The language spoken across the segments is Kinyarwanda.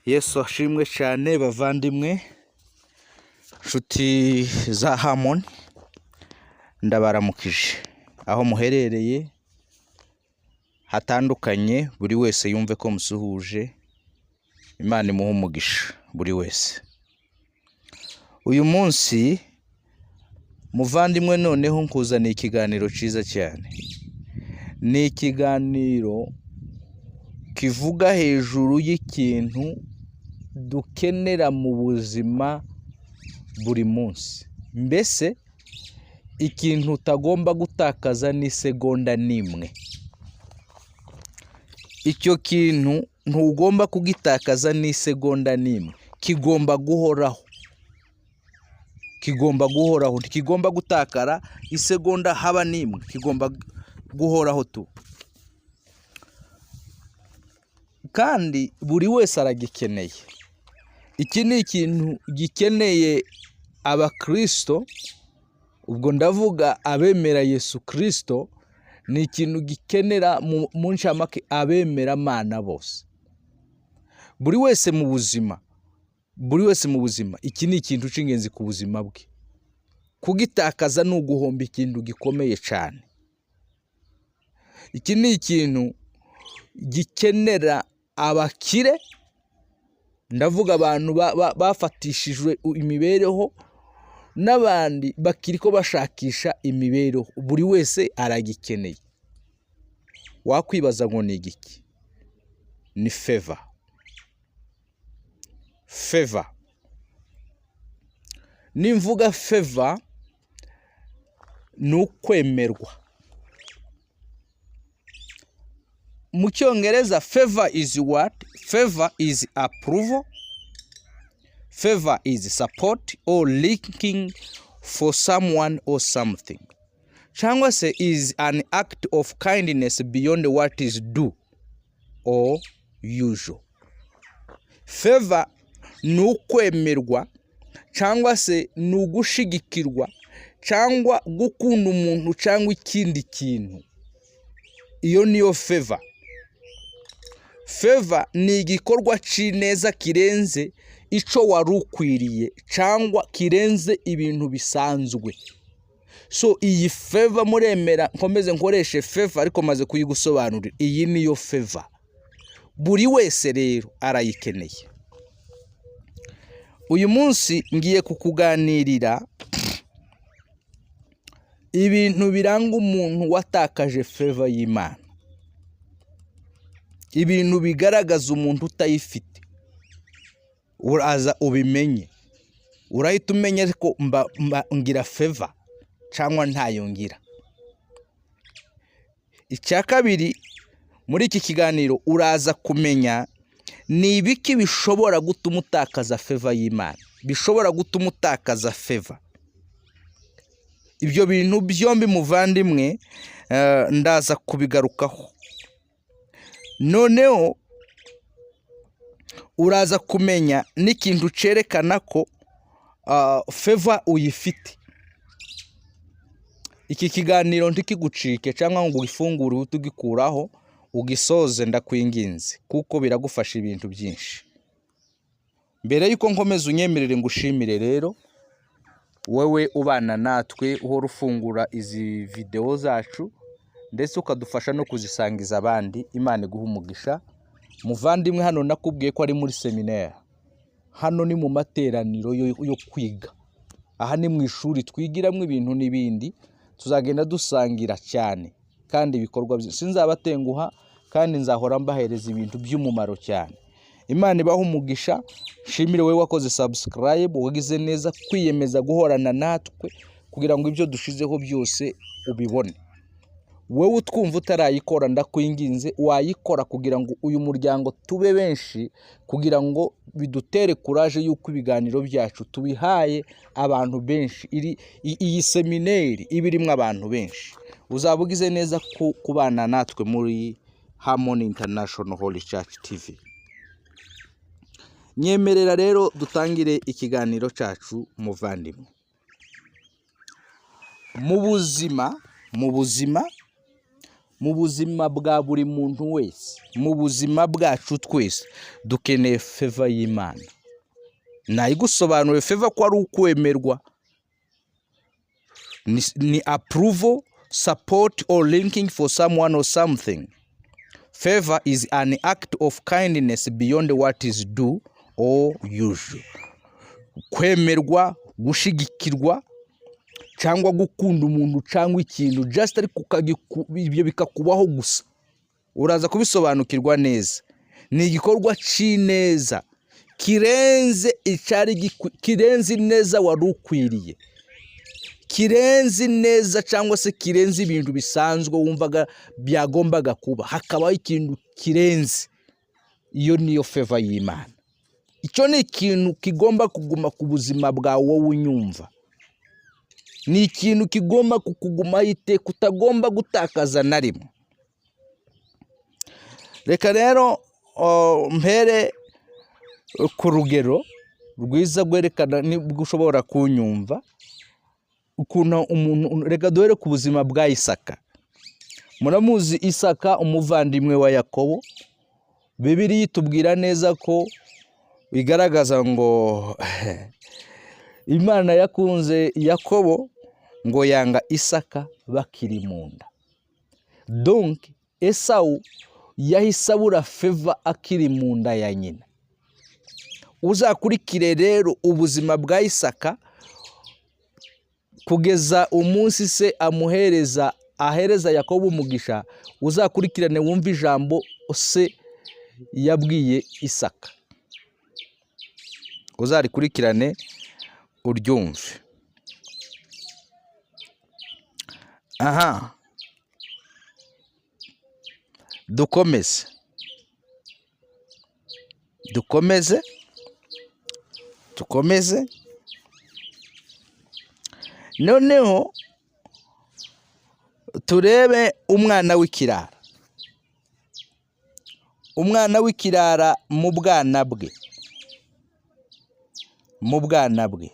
Yesu ashimwe cyane, bavandimwe, nshuti za Harmony, ndabaramukije aho muherereye hatandukanye. Buri wese yumve ko musuhuje. Imana imuhe umugisha buri wese. Uyu munsi, muvandimwe, noneho nkuzaniye ikiganiro cyiza cyane. Ni ikiganiro kivuga hejuru y'ikintu dukenera mu buzima buri munsi, mbese ikintu utagomba gutakaza n'isegonda n'imwe. Icyo kintu ntugomba kugitakaza n'isegonda n'imwe, kigomba guhoraho, kigomba guhoraho, ntikigomba gutakara isegonda haba n'imwe, kigomba guhoraho tu. Kandi buri wese aragikeneye. Iki ni ikintu gikeneye abakirisito, ubwo ndavuga abemera Yesu Kirisito. Ni ikintu gikenera mu ncamake abemeramana bose, buri wese mu buzima, buri wese mu buzima. Iki ni ikintu cy'ingenzi ku buzima bwe. Kugitakaza ni uguhomba ikintu gikomeye cyane. Iki ni ikintu gikenera abakire, ndavuga abantu bafatishijwe imibereho n'abandi bakiri ko bashakisha imibereho, buri wese aragikeneye. Wakwibaza ngo ni igiki? Ni favor. Favor, nimvuga favor, ni ukwemerwa. Mu Cyongereza favor is what? Favor is approval, favor is support or liking for someone or something, cyangwa se is an act of kindness beyond what is due or usual. Favor ni ukwemerwa, cyangwa se ni ugushigikirwa, cyangwa gukunda umuntu cyangwa ikindi kintu. Iyo niyo favor. Favor ni igikorwa cy'ineza kirenze icyo wari ukwiriye cyangwa kirenze ibintu bisanzwe. So iyi favor, muremera nkomeze nkoreshe favor, ariko maze kuyigusobanurira. Iyi niyo favor, buri wese rero arayikeneye. Uyu munsi ngiye kukuganirira ibintu biranga umuntu watakaje favor y'Imana, ibintu bigaragaza umuntu utayifite. Uraza ubimenye, urahita umenya ko mba ngira favor cyangwa ntayo ngira. Icya kabiri, muri iki kiganiro uraza kumenya ni ibiki bishobora gutuma utakaza favor y'Imana, bishobora gutuma utakaza favor. Ibyo bintu byombi, muvandimwe, ndaza kubigarukaho. Noneho uraza kumenya n'ikintu cyerekana ko favor uyifite. Iki kiganiro ntikigucike cyangwa ngo ugifungure uhite ugikuraho, ugisoze ndakwinginze, kuko biragufasha ibintu byinshi. Mbere y'uko nkomeza, unyemerere ngushimire rero wowe ubana natwe, uhora ufungura izi videwo zacu, ndetse ukadufasha no kuzisangiza abandi. Imana iguha umugisha, muvandimwe. Hano nakubwiye ko ari muri seminaire, hano ni mu materaniro yo kwiga, aha ni mu ishuri twigiramo ibintu n'ibindi. Tuzagenda dusangira cyane kandi ibikorwa byinshi, sinzabatenguha kandi nzahora mbahereza ibintu by'umumaro cyane. Imana ibahe umugisha. Nshimire wowe wakoze subscribe, wagize neza kwiyemeza guhorana natwe kugira ngo ibyo dushizeho byose ubibone. Wowe utwumva utarayikora, ndakwinginze wayikora kugira ngo uyu muryango tube benshi, kugira ngo bidutere courage y'uko ibiganiro byacu tubihaye abantu benshi. Iyi semineri iba irimo abantu benshi. Uzaba ugize neza kubana natwe muri Harmony International Holy Church TV. Nyemerera rero dutangire ikiganiro cyacu, muvandimwe. Mu buzima, mu buzima, Mu buzima bwa buri muntu wese, mu buzima bwacu twese, dukeneye favor y'Imana. Nayigusobanuriye favor ko ari ukwemerwa, ni approval, support or liking for someone or something. Favor is an act of kindness beyond what is due or usual. Kwemerwa, gushigikirwa cyangwa gukunda umuntu cyangwa ikintu just, ariko ibyo bikakubaho gusa. Uraza kubisobanukirwa neza. Ni igikorwa cy'ineza kirenze icyari kirenze ineza wari ukwiriye, kirenze ineza cyangwa se kirenze ibintu bisanzwe wumvaga byagombaga kuba, hakabaho ikintu kirenze. Iyo niyo favor y'Imana. Icyo ni ikintu kigomba kuguma ku buzima bwawe wowe unyumva. Ni ikintu kigomba kukugumaho iteka, utagomba gutakaza na rimwe. Reka rero mpere ku rugero rwiza rwerekana nibwo ushobora kunyumva ukuntu umuntu. Reka duhere ku buzima bwa Isaka. Muramuzi Isaka, umuvandimwe wa Yakobo. Bibiliya itubwira neza ko bigaragaza ngo Imana yakunze Yakobo ngo yanga Isaka bakiri mu nda. Donc Esawu yahise abura favor akiri mu nda ya nyina. Uzakurikire rero ubuzima bwa Isaka kugeza umunsi se amuhereza, ahereza Yakobo umugisha. Uzakurikirane wumve ijambo se yabwiye Isaka, uzarikurikirane uryumve. Aha dukomeze, dukomeze, dukomeze. Noneho turebe umwana w'ikirara. Umwana w'ikirara mu bwana bwe, mu bwana bwe.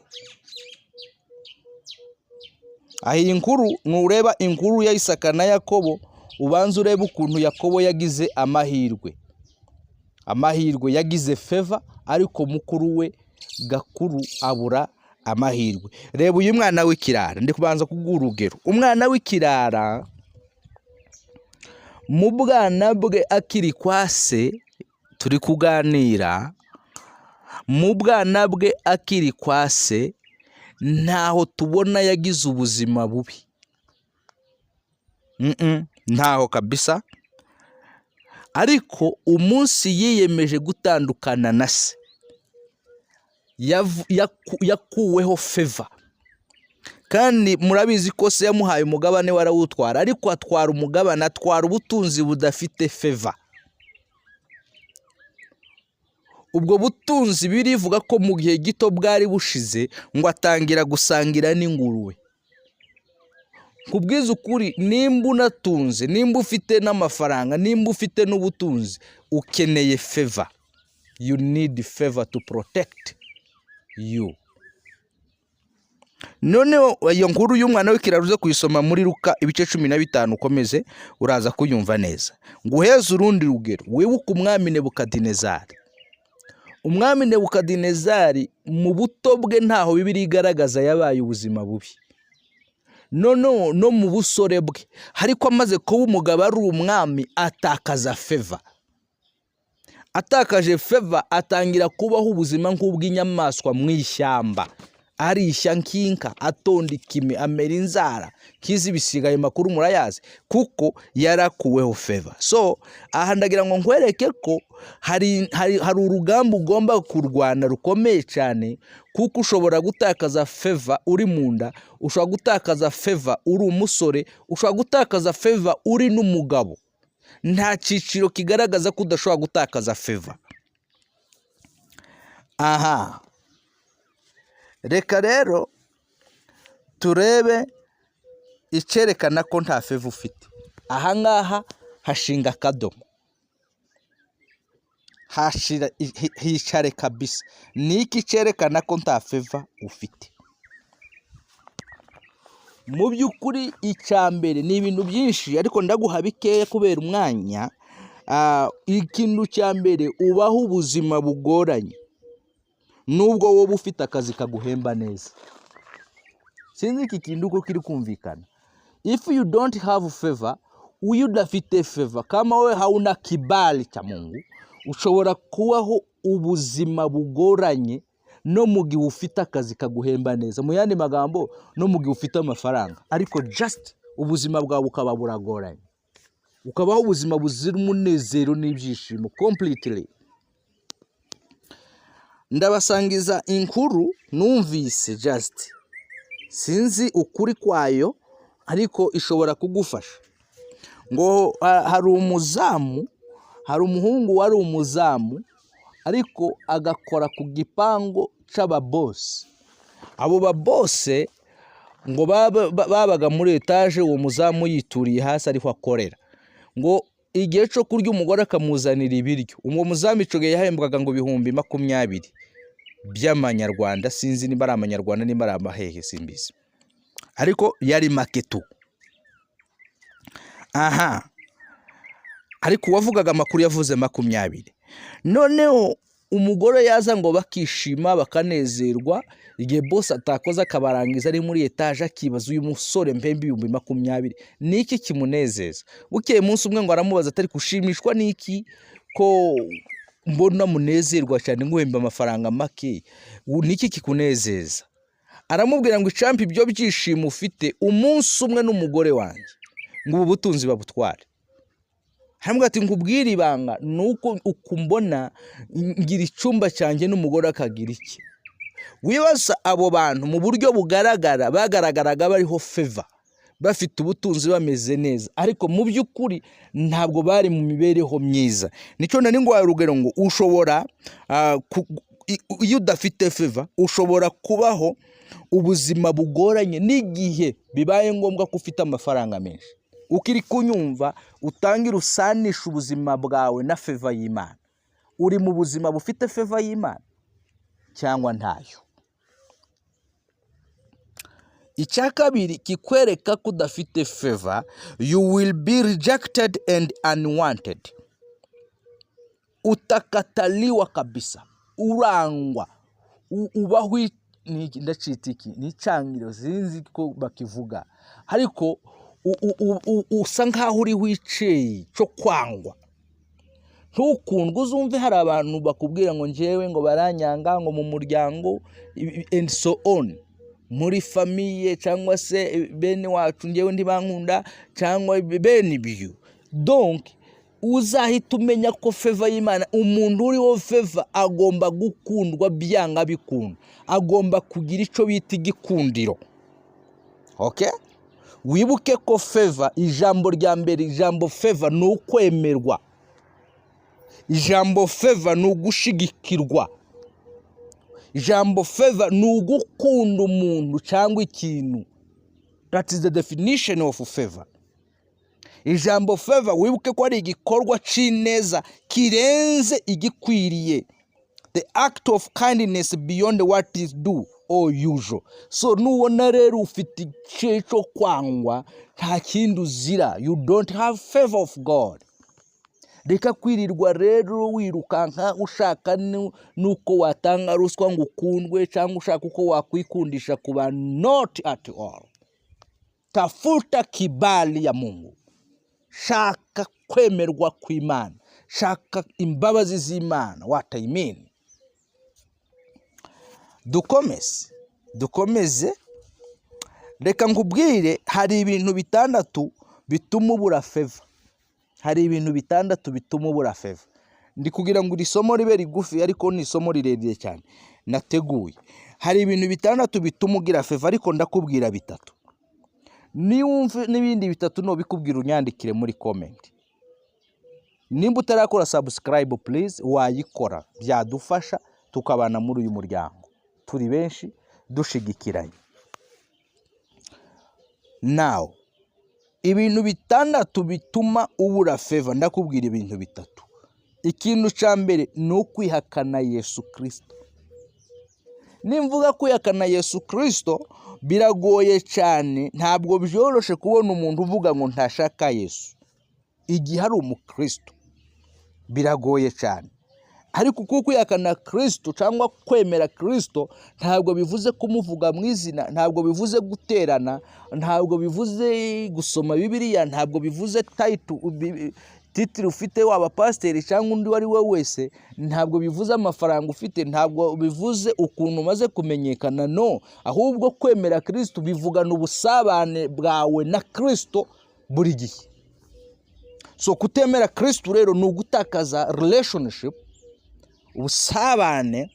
Aha iyi nkuru, nureba inkuru ya Isaka na Yakobo, ubanza urebe ukuntu Yakobo yagize amahirwe, amahirwe yagize favor, ariko mukuru we gakuru abura amahirwe. Reba uyu mwana w'ikirara, ndi kubanza kuguha urugero. Umwana w'ikirara mu bwana bwe akiri kwa se, turi kuganira, mu bwana bwe akiri kwa se ntaho tubona yagize ubuzima bubi. Ntaho kabisa. Ariko umunsi yiyemeje gutandukana na se, yakuweho favor. Kandi murabizi ko se yamuhaye umugabane we arawutwara, ariko atwara umugabane, atwara ubutunzi budafite favor. Ubwo butunzi birivuga ko mu gihe gito bwari bushize, ngo atangira gusangira n'ingurube. Kubwiza ukuri, nimba unatunze, nimba ufite n'amafaranga, nimba ufite n'ubutunzi, ukeneye favor. You need favor to protect you. Noneho iyo nkuru y'umwana w'ikirara uze kuyisoma muri Luka ibice 15, ukomeze uraza kuyumva neza. Nguheze urundi rugero. Wibuke umwami Nebukadinezari. Umwami Nebukadinezari mu buto bwe ntaho Bibiliya igaragaza yabaye ubuzima bubi, noneho no mu busore bwe. Ariko amaze kuba umugabo ari umwami, atakaza favor. Atakaje favor, atangira kubaho ubuzima nk'ubw'inyamaswa mu ishyamba, arishya nk'inka, atonda ikime, amera inzara nk'iz'ibisiga. Ayo makuru murayazi, kuko yarakuweho favor. So aha ndagira ngo nkwereke ko hari urugamba ugomba kurwana rukomeye cyane, kuko ushobora gutakaza favor uri mu nda, ushobora gutakaza favor uri umusore, ushobora gutakaza favor uri n'umugabo. Nta cyiciro kigaragaza ko udashobora gutakaza favor. Aha reka rero turebe icyerekana ko nta favor ufite. Aha ngaha hashinga akadomo, hashira hicare kabisa. Ni iki cyerekana ko nta favor ufite? Mu by'ukuri, icya mbere ni ibintu byinshi, ariko ndaguha bikeya kubera umwanya. Ikintu cya mbere, ubaho ubuzima bugoranye nubwo wowe ufite akazi kaguhemba neza. Sinzi iki kintu uko kiri kumvikana. If you don't have favor, iyo udafite favor, kama wewe hauna kibali cha Mungu, ushobora kubaho ubuzima bugoranye no mu gihe ufite akazi kaguhemba neza. Mu yandi magambo, no mu gihe ufite amafaranga, ariko just ubuzima bwawe bukaba buragoranye, ukabaho ubuzima buzira umunezero n'ibyishimo completely. Ndabasangiza inkuru numvise, just sinzi ukuri kwayo, ariko ishobora kugufasha. Ngo hari umuzamu, hari umuhungu wari umuzamu, ariko agakora ku gipangu c'ababosi. Abo babosi ngo babaga muri etaje, uwo muzamu yituriye hasi ariho akorera. Ngo igihe cyo kurya, umugore akamuzanira ibiryo. Uwo muzamu icyo gihe yahembwaga ngo 20,000 by'amanyarwanda. Sinzi niba ari amanyarwanda, niba ari amahehe, simbizi, ariko yari make tu. Aha, ariko uwavugaga amakuru yavuze 20. Noneho umugore yaza, ngo bakishima, bakanezerwa. Igihe bose atakoze akabarangiza ari muri etaje, akibaza: "Uyu musore mpembe 20,000, ni iki kimunezeza?" Bukeye umunsi umwe ngo aramubaza atari gushimishwa n'iki, ko mbona munezerwa cyane nguhemba amafaranga make, ni iki kikunezeza? Aramubwira ngo: "Icampa ibyo byishimo ufite umunsi umwe n'umugore wanjye, ngo ubu butunzi babutware." Aramubwira ati: "Nkubwire ibanga, ni uko ukumbona ngira icyumba cyanjye n'umugore akagira iki." Wibaza, abo bantu mu buryo bugaragara bagaragaraga bariho favor, bafite ubutunzi, bameze neza, ariko mu by'ukuri ntabwo bari mu mibereho myiza. Nicyo nari nguhaye urugero ngo ushobora iyo udafite favor, ushobora kubaho ubuzima bugoranye n'igihe bibaye ngombwa ko ufite amafaranga menshi. Ukiri kunyumva, utangire usanisha ubuzima bwawe na favor y'Imana. Uri mu buzima bufite favor y'Imana cyangwa ntayo? Icya kabiri kikwereka ko udafite favor: you will be rejected and unwanted. Utakataliwa kabisa, urangwa, ubaho ndacita iki, ni icyangiro, sinzi ko bakivuga, ariko usa nkaho uriho icyeyi cyo kwangwa, ntukundwe. Uzumve hari abantu bakubwira ngo njyewe ngo baranyanga, ngo mu muryango and so on, muri famille, cyangwa se bene wacu, njyewe ntibankunda, cyangwa bene ibyo. Donc uzahita umenya ko favor y'Imana, umuntu uriho favor agomba gukundwa byanga bikunda, agomba kugira icyo bita igikundiro. Okay? Wibuke ko favor, ijambo rya mbere, ijambo favor ni ukwemerwa, ijambo favor ni ugushigikirwa, ijambo favor ni ugukunda umuntu cyangwa ikintu. That is the definition of favor. Ijambo favor, wibuke ko ari igikorwa cy'ineza kirenze igikwiriye, the act of kindness beyond what is due or usual. So nubona rero ufite igice cyo kwangwa, nta kindi uzira, you don't have favor of God. Reka kwirirwa rero wirukanka ushaka n'uko watanga ruswa ngo ukundwe, cyangwa ushaka uko wakwikundisha ku bantu. Not at all. Tafuta kibali ya Mungu, shaka kwemerwa kw'Imana, shaka imbabazi z'Imana. What I mean, dukomeze, dukomeze. Reka nkubwire, hari ibintu bitandatu bituma ubura favor. Hari ibintu bitandatu bituma ubura favor. Ndi kugira ngo iri somo ribe rigufi, ariko ni isomo rirerire cyane nateguye. Hari ibintu bitandatu bituma ugira favor, ariko ndakubwira bitatu. Niwumve n'ibindi bitatu nubikubwira, unyandikire muri comment. Nimba utarakora subscribe, please wayikora, byadufasha tukabana muri uyu muryango turi benshi dushigikiranye. Nawe, ibintu bitandatu bituma ubura favor, ndakubwira ibintu bitatu. Ikintu cya mbere ni ukwihakana Yesu Kirisito. Nimvuga kwihakana Yesu Kirisito, biragoye cyane, ntabwo byoroshe kubona umuntu uvuga ngo ntashaka Yesu igihe ari umukristo, biragoye cyane. Ariko kuko kwihakana Kirisito cyangwa kwemera Kirisito ntabwo bivuze kumuvuga mu izina, ntabwo bivuze guterana, ntabwo bivuze gusoma Bibiliya, ntabwo bivuze title ufite, waba pasiteri cyangwa undi uwo ari we wese, ntabwo bivuze amafaranga ufite, ntabwo bivuze ukuntu umaze kumenyekana. No, ahubwo kwemera Kirisito bivugana ubusabane bwawe na Kirisito buri gihe. So kutemera Kirisito rero ni ugutakaza relationship, ubusabane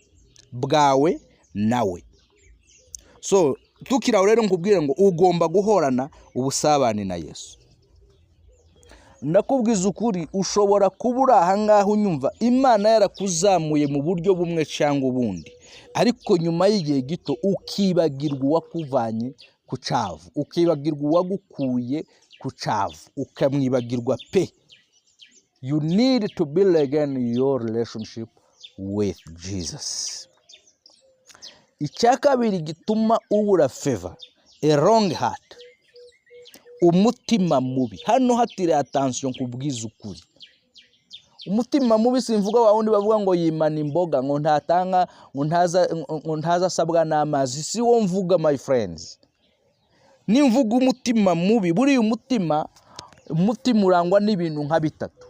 bwawe nawe. So tukiri aho rero, nkubwire ngo ugomba guhorana ubusabane na Yesu. Ndakubwiza ukuri, ushobora kuba uri ahangaha unyumva, Imana yarakuzamuye mu buryo bumwe cyangwa ubundi, ariko nyuma y'igihe gito ukibagirwa uwakuvanye ku cyavu, ukibagirwa uwagukuye ku cyavu, ukamwibagirwa pe. You need to build again your relationship with Jesus. Icya kabiri gituma ubura favor, a wrong heart, umutima mubi. Hano hatire attention, nkubwiza ukuri, umutima mubi simvuga wa wundi bavuga ngo yimana imboga, ngo ntatanga, ngo ntaza asabwa n'amazi. Si wo mvuga, my friends. Nimvuga umutima mubi, buriya umutima urangwa n'ibintu nka bitatu.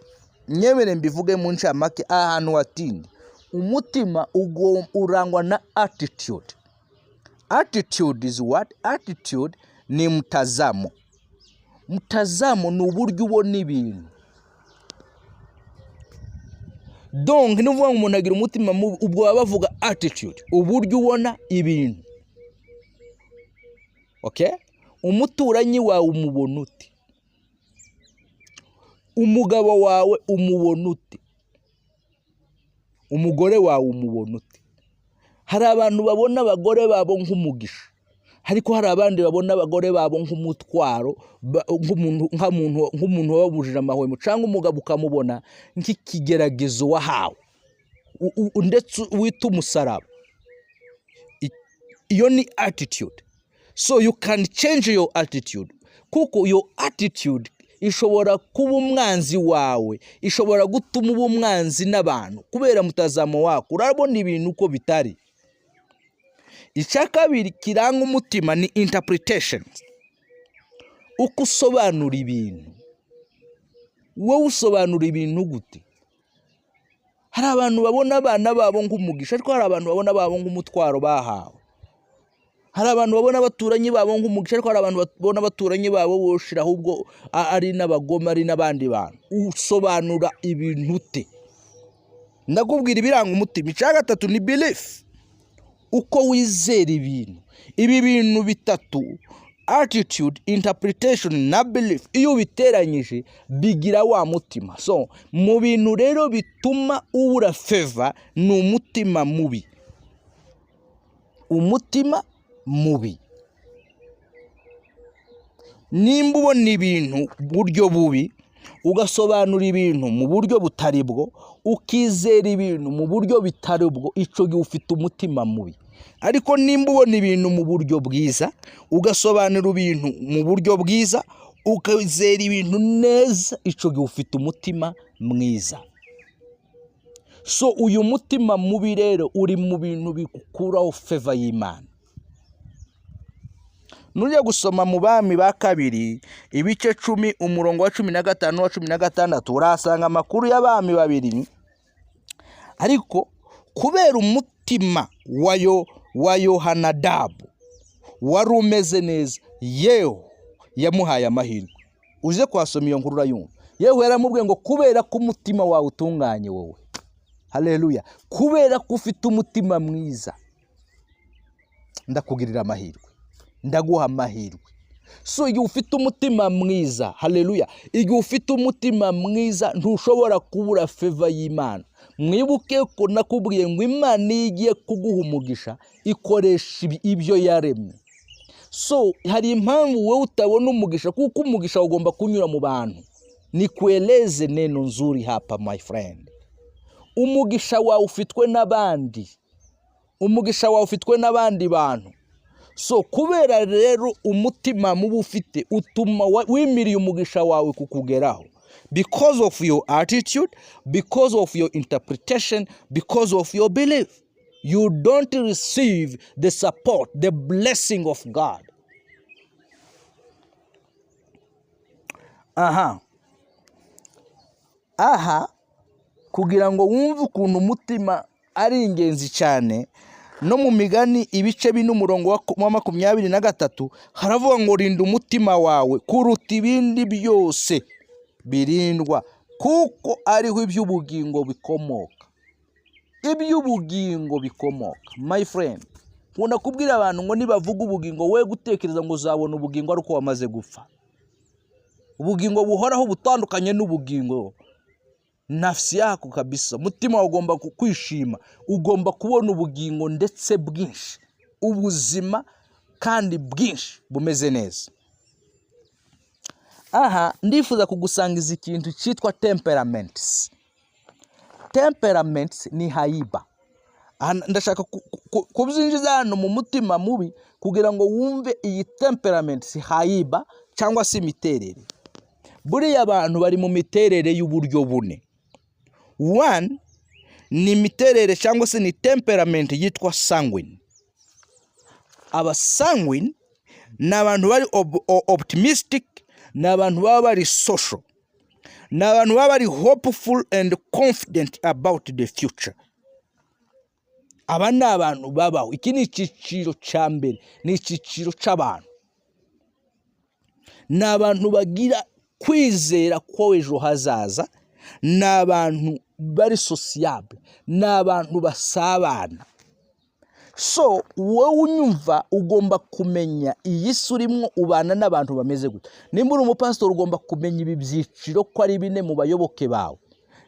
Nyemere mbivuge mu ncamake ahantu hatinde. Umutima urangwa na attitude. Attitude is what? Attitude ni mtazamo. Mtazamo ni uburyo ubona ibintu. Donc ni ukuvuga ngo umuntu agira umutima mubi, ubwo baba bavuga attitude, uburyo ubona ibintu. Okay, umuturanyi wawe umubona ute? Umugabo wawe umubona ute? Umugore wawe umubona ute? Hari abantu babona abagore babo nk'umugisha, ariko hari abandi babona abagore babo nk'umutwaro, nk'umuntu wababujije amahwemo, cyangwa umugabo ukamubona nk'ikigeragezo wahawe, ndetse wita umusaraba. Iyo ni attitude. So you can change your attitude, kuko your attitude ishobora kuba umwanzi wawe, ishobora gutuma uba umwanzi n'abantu kubera mtazamo wako, urabona ibintu uko bitari. Icya kabiri kiranga umutima ni interpretation, uko usobanura ibintu. Wowe usobanura ibintu gute? Hari abantu babona abana babo nk'umugisha, ariko hari abantu babona babo nk'umutwaro bahawe. Hari abantu babona abaturanyi babo nk'umugisha, ariko hari abantu babona abaturanyi babo boshira, ahubwo ari n'abagome, ari n'abandi bantu. Usobanura ibintu ute? Ndakubwira ibiranga umutima. Icya gatatu ni belief, uko wizera ibintu. Ibi bintu bitatu, attitude, interpretation na belief, iyo ubiteranyije bigira wa mutima. So mu bintu rero bituma ubura favor ni umutima mubi. Umutima mubi, nimba ubona ibintu buryo bubi, ugasobanura ibintu mu buryo butari bwo, ukizera ibintu mu buryo bitari bwo, icyo gihe ufite umutima mubi. Ariko nimba ubona ibintu mu buryo bwiza, ugasobanura ibintu mu buryo bwiza, ukizera ibintu neza, icyo gihe ufite umutima mwiza. So uyu mutima mubi rero uri mu bintu bigukuraho favor y'Imana. Nujya gusoma mu Bami ba Kabiri ibice 10, umurongo wa 15 n'uwa 16, urahasanga amakuru y'abami babiri, ariko kubera umutima wa Yohanadabu wari umeze neza, Yehu yamuhaye amahirwe. Uze kuhasoma iyo nkuru urayumva. Yehu yaramubwiye ngo kubera ko umutima wawe utunganye wowe, haleluya, kubera ko ufite umutima mwiza, ndakugirira amahirwe, ndaguha amahirwe. So igihe ufite umutima mwiza, haleluya, igihe ufite umutima mwiza ntushobora kubura favor y'Imana. Mwibuke ko nakubwiye ngo Imana iyo igiye kuguha umugisha ikoresha ibyo yaremye. So hari impamvu wowe utabona umugisha, kuko umugisha ugomba kunyura mu bantu. Nikueleze neno nzuri hapa, my friend, umugisha wawe ufitwe n'abandi. Umugisha wawe ufitwe n'abandi bantu. So kubera rero umutima mubi ufite utuma wimiriye umugisha wawe kukugeraho, because of your attitude, because of your interpretation, because of your belief, you don't receive the support, the blessing of God. Aha kugira ngo wumve ukuntu umutima ari ingenzi cyane, no mu Migani ibice 4 umurongo wa 23 haravuga ngo: "Rinda umutima wawe kuruta ibindi byose birindwa, kuko ariho iby'ubugingo bikomoka." Iby'ubugingo bikomoka, my friend. Nkunda kubwira abantu ngo nibavuga ubugingo, we gutekereza ngo uzabona ubugingo ari uko wamaze gupfa. Ubugingo buhoraho butandukanye n'ubugingo nafsi yako kabisa. Umutima wawe ugomba kwishima, ugomba kubona ubugingo ndetse bwinshi, ubuzima kandi bwinshi bumeze neza. Aha ndifuza kugusangiza ikintu cyitwa temperaments. Temperaments ni haiba. Aha ndashaka kubyinjiza hano mu mutima mubi kugira ngo wumve iyi temperaments, haiba cyangwa se imiterere. Buriya abantu bari mu miterere y'uburyo bune. One ni imiterere cyangwa se ni temperament yitwa sanguine. Aba sanguine ni abantu bari optimistic, ni abantu baba bari social, ni abantu baba bari hopeful and confident about the future. Aba ni abantu babaho. Iki ni icyiciro cya mbere, ni icyiciro cy'abantu, ni abantu bagira kwizera ko ejo hazaza, ni abantu bari sociable, ni abantu basabana. So wowe unyumva, ugomba kumenya iyi si urimo ubana n'abantu bameze gute. Nimba uri umupasitori, ugomba kumenya ibi byiciro ko ari bine mu bayoboke bawe.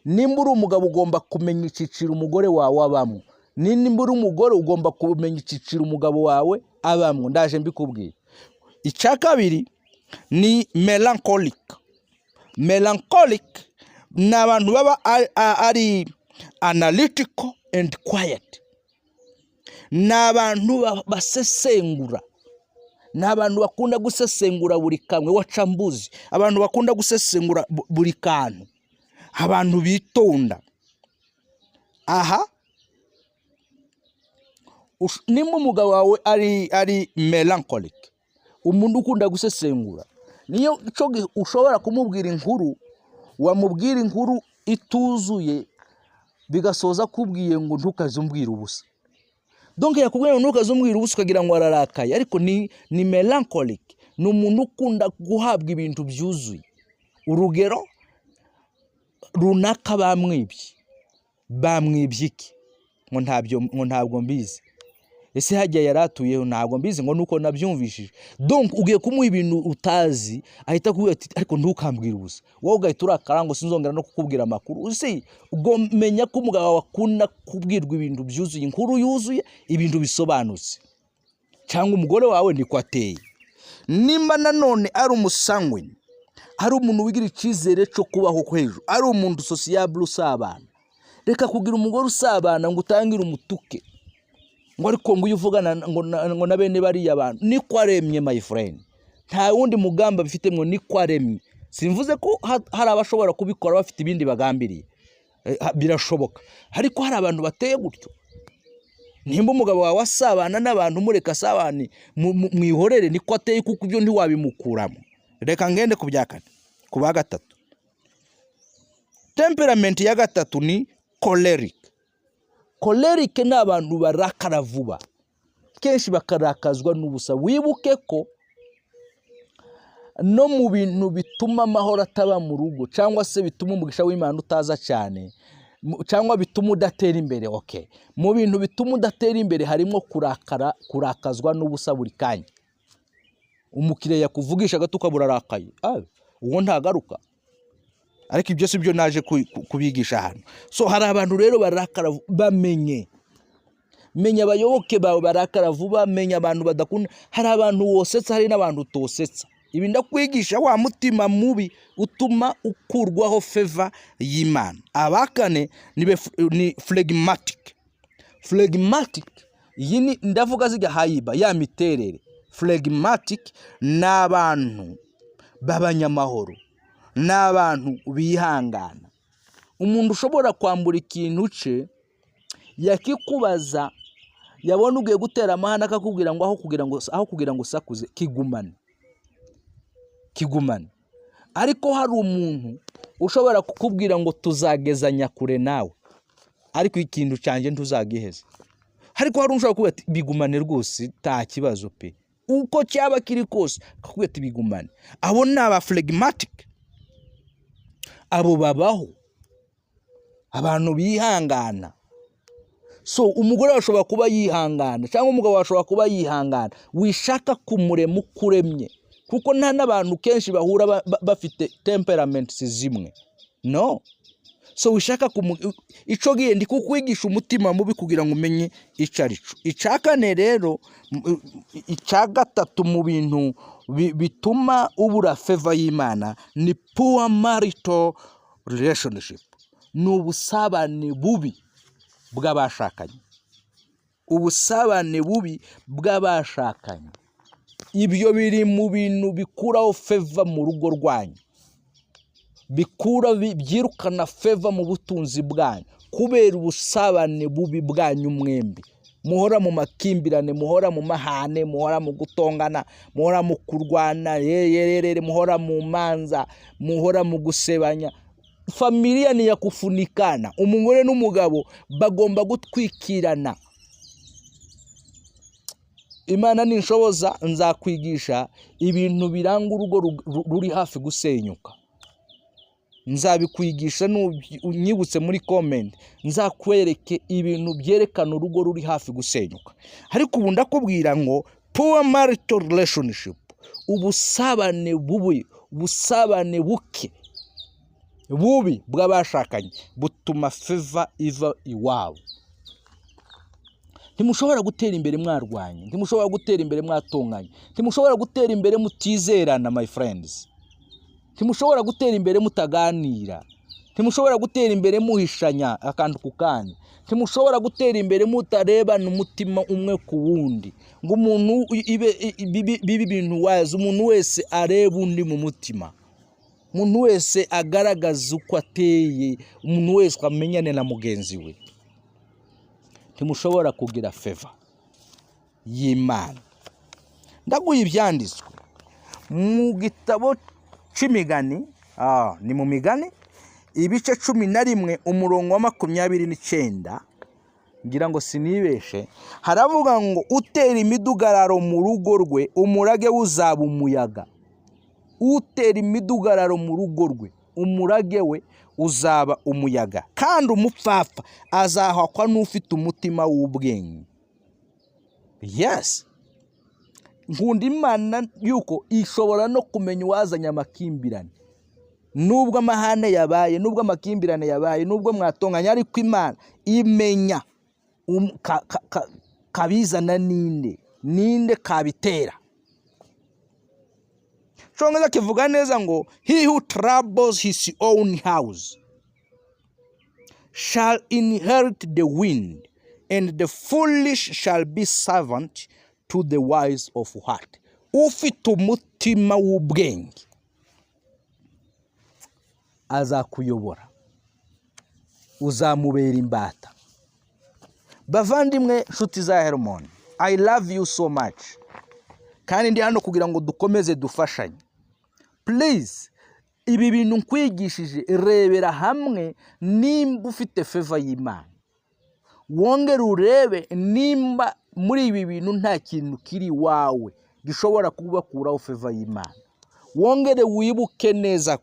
Nimba uri umugabo, ugomba kumenya icyiciro umugore wawe abamo. Nimba uri umugore, ugomba kumenya icyiciro umugabo wawe abamo. Ndaje mbikubwira. Icya kabiri ni melancholic. Melancholic ni abantu baba ari analytical and quiet, ni abantu basesengura, ni abantu bakunda gusesengura buri kamwe, wacambuzi, abantu bakunda gusesengura buri kantu, abantu bitonda. Aha nimba umugabo wawe ari melancholic, umuntu ukunda gusesengura, niyo cyo ushobora kumubwira inkuru, wamubwira inkuru ituzuye, bigasoza akubwiye ngo: "Ntukaze umbwira ubusa." Donc yakubwiye ngo: "Ntukaze umbwira ubusa," ukagira ngo ararakaye, ariko ni melancholic, ni umuntu ukunda guhabwa ibintu byuzuye. Urugero runaka: bamwibye. Bamwibye iki? Ngo ntabyo, ngo ntabwo mbizi. Ese hajya yari atuyeho? Ntabwo mbizi, ngo nuko nabyumvishije. Donc ugiye kumuha ibintu utazi, ahita akubwira ati: "Ariko ntukambwire ubusa." Wowe ugahita urakara ngo: "Sinzongera no kukubwira amakuru." Uzi menya ko umugabo wawe akunda kubwirwa ibintu byuzuye, inkuru yuzuye, ibintu bisobanutse, cyangwa umugore wawe niko ateye. Nimba nanone ari umu sanguine, ari umuntu wigira icyizere cyo kubaho hejuru, ari umuntu sociable, usabana, reka kugira umugore usabana ngo utangire umutuke ngo: "Ariko ngo iyo uvugana ngo na bene bariya bantu." Niko aremye, my friend, nta wundi mugambi abifite, ngo niko aremye. Simvuze ko hari abashobora kubikora bafite ibindi bagambiriye. Birashoboka, ariko hari abantu bateye gutyo. Nimba umugabo wawe asabana n'abantu, mureka asabane, mwihorere, niko ateye, kuko ibyo ntiwabimukuramo. Reka ngende ku bya kane, ku ba gatatu. Temperament ya gatatu ni choleric. Choleric ni abantu barakara vuba, kenshi bakarakazwa n'ubusa. Wibuke ko no mu bintu bituma amahoro ataba mu rugo, cyangwa se bituma umugisha w'Imana utaza cyane, cyangwa bituma udatera imbere, okay, mu bintu bituma udatera imbere harimo kurakara, kurakazwa n'ubusa buri kanya. Umukiriya yakuvugisha gato ukaba urarakaye. Ah, uwo ntagaruka. Ariko ibyo si byo naje kubigisha hano. So hari abantu rero barakara. Bamenye, menya abayoboke bawe barakara vuba, menya abantu badakunda. Hari abantu wosetsa, hari n'abantu utosetsa. Ibi ndakwigisha wa mutima mubi utuma ukurwaho favor y'Imana. Abakane ni phlegmatic. Phlegmatic Iyi ni ndavuga zijya hayiba ya miterere. Phlegmatic ni abantu b'abanyamahoro, ni abantu bihangana. Umuntu ushobora kwambura ikintu cye, yakikubaza, yabona ugiye gutera amahane, akakubwira ngo aho kugira ngo usakuze, kigumane, kigumane. Ariko hari umuntu ushobora kukubwira ngo tuzagezanya kure nawe, ariko ikintu cyanjye ntuzagiheza. Ariko hari ushobora kuvuga ati: "Bigumane rwose, nta kibazo pe," uko cyaba kiri kose akakubwira ati: "Bigumane." Abo ni aba phlegmatic, abo babaho, abantu bihangana. So umugore ashobora kuba yihangana cyangwa umugabo ashobora kuba yihangana. Wishaka kumurema uko uremye, kuko nta n'abantu kenshi bahura bafite temperaments zimwe, no so wishaka ico gihe ndi kukwigisha umutima mubi kugira ngo umenye ico ari cyo. Icya kane rero, icya gatatu mu bintu bituma ubura favor y'Imana ni poor marital relationship, ni ubusabane bubi bw'abashakanye, ubusabane bubi bw'abashakanye. Ibyo biri mu bintu bikuraho favor mu rugo rwanyu, bikura byirukana favor mu butunzi bwanyu, kubera ubusabane bubi bwanyu mwembi. Muhora mu makimbirane, muhora mu mahane, muhora mu gutongana, muhora mu kurwana, yeyerere, muhora mu manza, muhora mu gusebanya. Familia ni ya kufunikana. Umugore n'umugabo bagomba gutwikirana. Imana ninshoboza nzakwigisha ibintu biranga urugo ruri hafi gusenyuka. Nzabikwigisha unyibutse muri comment, nzakwereke ibintu byerekana urugo ruri hafi gusenyuka. Ariko ubu ndakubwira ngo poor marital relationship, ubusabane bubi, ubusabane buke bubi bw'abashakanye butuma favor iva iwabo. Ntimushobora gutera imbere mwarwanye, ntimushobora gutera imbere mwatonganye, ntimushobora gutera imbere mutizerana, my friends, ntimushobora gutera imbere mutaganira, ntimushobora gutera imbere muhishanya akantu ku kandi, ntimushobora gutera imbere mutarebana umutima umwe ku wundi, ngo umuntu ibe bibe ibintu wazi. Umuntu wese areba undi mu mutima, umuntu wese agaragaza uko ateye, umuntu wese amenyane na mugenzi we. Ntimushobora kugira favor y'Imana. Ndaguha ibyanditswe mu gitabo cy'Imigani, ni mu Migani ibice 11, umurongo wa 29, ngira ngo sinibeshe. Haravuga ngo: "Utera imidugararo mu rugo rwe, umurage we uzaba umuyaga." Utera imidugararo mu rugo rwe, umurage we uzaba umuyaga, kandi umupfapfa azahakwa n'ufite umutima w'ubwenge. Yes, nkunda Imana yuko ishobora no kumenya uwazanye amakimbirane. Nubwo amahane yabaye, nubwo amakimbirane yabaye, nubwo mwatonganye, ariko Imana imenya kabizana ninde, ninde kabitera. Icyongereza kivuga neza ngo: "He who troubles his own house shall inherit the wind, and the foolish shall be servant to the wise of heart." Ufite umutima w'ubwenge azakuyobora, uzamubera imbata. Bavandimwe, nshuti za Hermon, I love you so much, kandi ndi hano kugira ngo dukomeze dufashanye. Please, ibi bintu nkwigishije, rebera hamwe nimba ufite favor y'Imana, wongere urebe nimba muri ibi bintu nta kintu kiri iwawe gishobora kubakuraho favor y'Imana. Wongere wibuke neza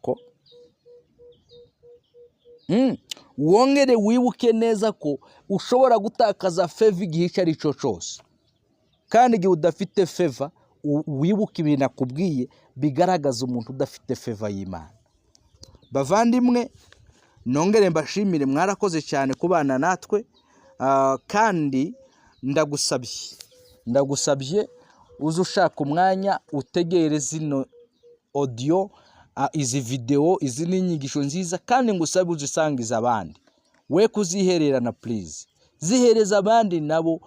ko ushobora gutakaza favor igihe icyo ari cyo cyose, kandi igihe udafite favor, wibuke ibintu akubwiye bigaragaza umuntu udafite favor y'Imana. Bavandimwe, nongere mbashimire, mwarakoze cyane kubana natwe. Kandi ndagusabye uze ushaka umwanya utegere zino audio, izi videwo. Izi ni inyigisho nziza, kandi ngusabe uzisangize abandi, we kuzihererana. Please, zihereza abandi nabo.